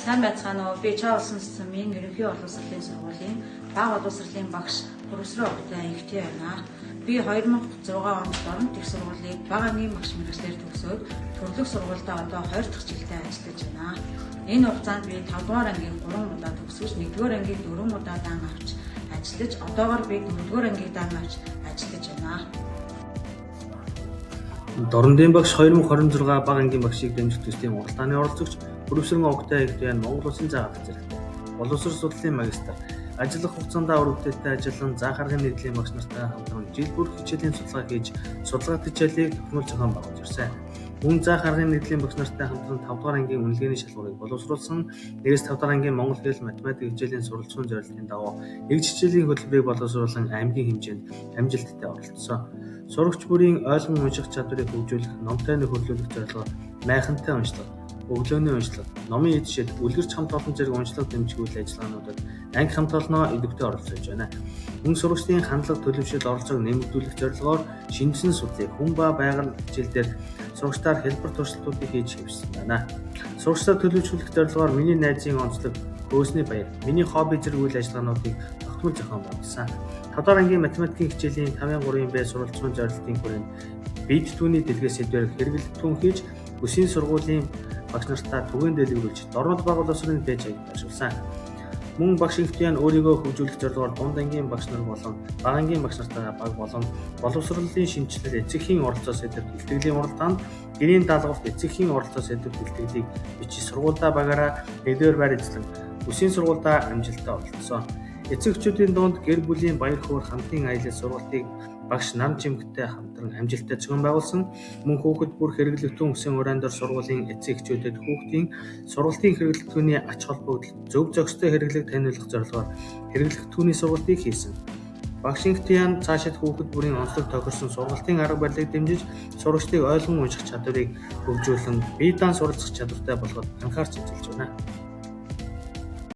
Сайн байцгаана уу? Би Чаа улсын цэцмийн ерөнхий боловсролын сургуулийн бага боловсролын багш Хөрвсрөө Огтой Инхтэй байна. Би 2006 онд Дорнот их сургуулийг бага ангийн багш мэргэжлээр төгсөөд төрлөх сургуульдаа одоо 2 дахь жилдээ ажиллаж байна. Энэ хугацаанд би 5 дугаар ангийн 3 удаа төгсөж, 1 дугаар ангийг 4 удаа дан авч ажиллаж, одоогоор би 4 дугаар ангийг дан авч ажиллаж байна. Дорнодын багш 2026 бага ангийн багшийг дэмжих төслийн уралдааны оролцогч Хөрвсөрөн Огтой Инхтуян Монгол Улсын заах зэрэгтэй. Боловсрол судлалын магистр. Ажиллах хугацаанд ур бүтээлтэй ажиллан заах аргын нэгдлийн багш нартай хамтран жил бүр хичээлийн судалгаа хийж, судалгаа хичээлийг тохиолдол зохион байгуулж ирсэн. Мөн заах аргын нэгдлийн багш нартай хамтран 5 дугаар ангийн үнэлгээний шалгуурыг боловсруулсан. 1-ээс 5 дугаар ангийн монгол хэл, математик хичээлийн суралцсан зорилтын дагуу нэгж хичээлийн хөтөлбөрийг боловсруулан аймгийн хэмжээнд амжилттай оролцсон. Сурагч бүрийн ойлгон унших чадварыг хөгжүүлэх, номтой нөхөрлүүлэх зорилгоор майхантай уншлага, өглөөний уншлага, номын эд шид, үлгэрч хамт олон зэрэг уншлага дэмжих үйл ажиллагаануудад анги хамт олноо идэвхтэй оролцож байна. Мөн сурагчдын хандлага, төлөвшил, оролцоог нэмэгдүүлэх зорилгоор шинжин судлалыг хүн ба байгаль хичээл дээр сурагчдаар хялбар туршилтуудыг хийж хэвшсэн байна. Сурагчдаа төлөвшүүлэх зорилгоор миний найзын онцлог, хөөсний баяр, миний хобби зэрэг үйл ажиллагаануудыг тогтмол зохион байгуулсан. 5 дугаар ангийн математикийн хичээлийн 5-3-ын Б суралцсан зорилтын хүрээнд бид түүний дэлгэц сэдвээр хэрэглэгдэхүүн хийж бүсийн сургуулийн багш нартаа түгээн дэлгэрүүлж Дорнод бага боловсролын пэйж хаяг байршуулсан. Мөн багш Инхтуян өөрийгөө хөгжүүлэх зорилгоор дунд ангийн багш нар болон бага ангийн багш нартайгаа баг болон боловсролын шинэчлэл эцэг эхийн оролцоо сэдэвт илтгэлийн уралдаанд гэрийн даалгаварт эцэг эхийн оролцоо сэдэвт илтгэлийг бичиж сургуульдаа багаараа нэгдүгээр байр эзлэн бүсийн сургуульдаа амжилттай оролцсон. Эцэг эхчүүдийн дунд гэр бүлийн баяр хөөр хамтын аялал сургалтыг багш Нам Чимэгтэй хамтран амжилттай зохион байгуулсан. Мөн хүүхэд бүр хэрэглэгдэхүүн хүсэн ураан дээр сургуулийн эцэг эхчүүдэд хүүхдийн сургалтын хэрэглэгдэхүүний ач холбогдол зөв зохистой хэрэглээг таниулах зорилгоор хэрэглэгдэхүүний сургалтыг хийсэн. Багш Инхтуян цаашид хүүхэд бүрийн онцлог тохирсон сургалтын арга барилыг дэмжиж, сурагчдыг ойлгон унших чадварыг хөгжүүлэн бие даан суралцах чадвартай болгоход анхаарч ажиллаж байна.